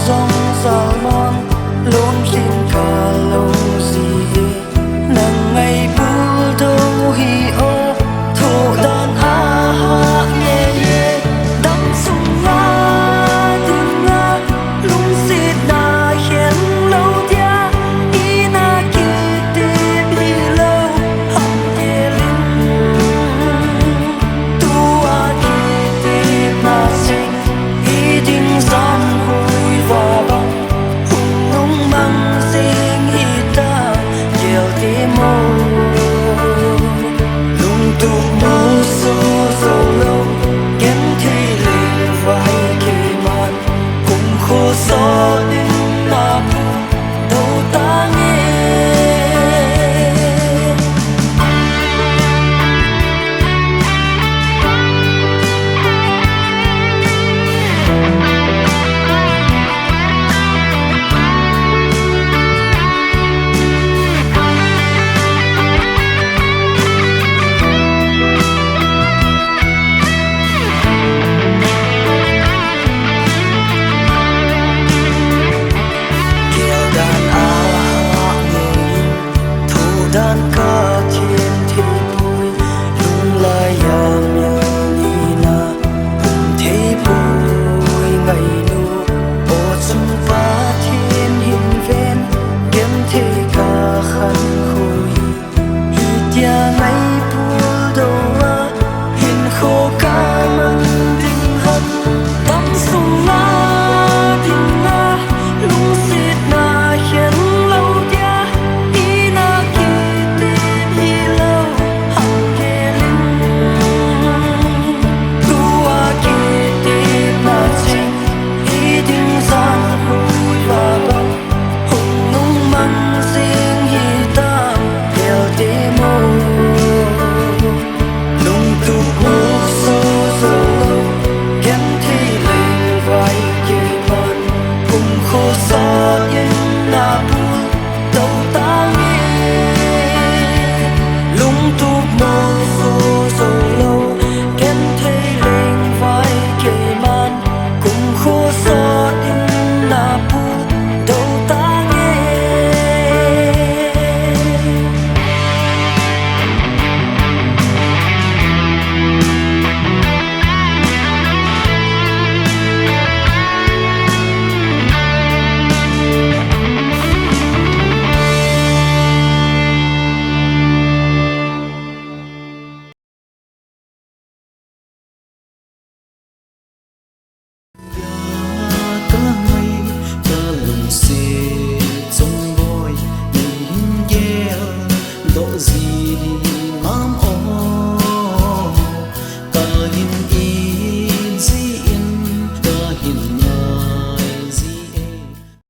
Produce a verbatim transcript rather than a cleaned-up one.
Song salmon, lungsim kalung si hi, nang ngai buldo hi o, thoh dan aha nge ye, dam sunga dinga, lungsetna khen lo dia, ina kiti bi lo, ham ke ling. Tua kiti na sing, i ding zan hui va bang, hung nung mang sing i ta, gel ti mo. Lungtup musu zo lo, genthei leng vai kei man, kum kho so ding na pu, do ta nge. Gel dan aha nge, thoh dan ka khen thei poi, lung lai a mil ni na, um thei poi ngai nu, o chung Pathen hin ven, genthei ka khan khui. Hitia ngai pul do a, hinkho ka mang ding ham, dam sunga dinga, lungsetna khen lo dia, ina kiti hi lo, ham ke ling. Tua kiti na ching, i ding zan hui va bang, hung nung mang sing hi ta, gel ti mo. Lungtup musu zo lo, genthei leng vai kei man, kum kho so ding na pu, do ta nge. Lungtup musu zo lo, genthei leng vai kei man, kum kho so ding na pu, do ta nge.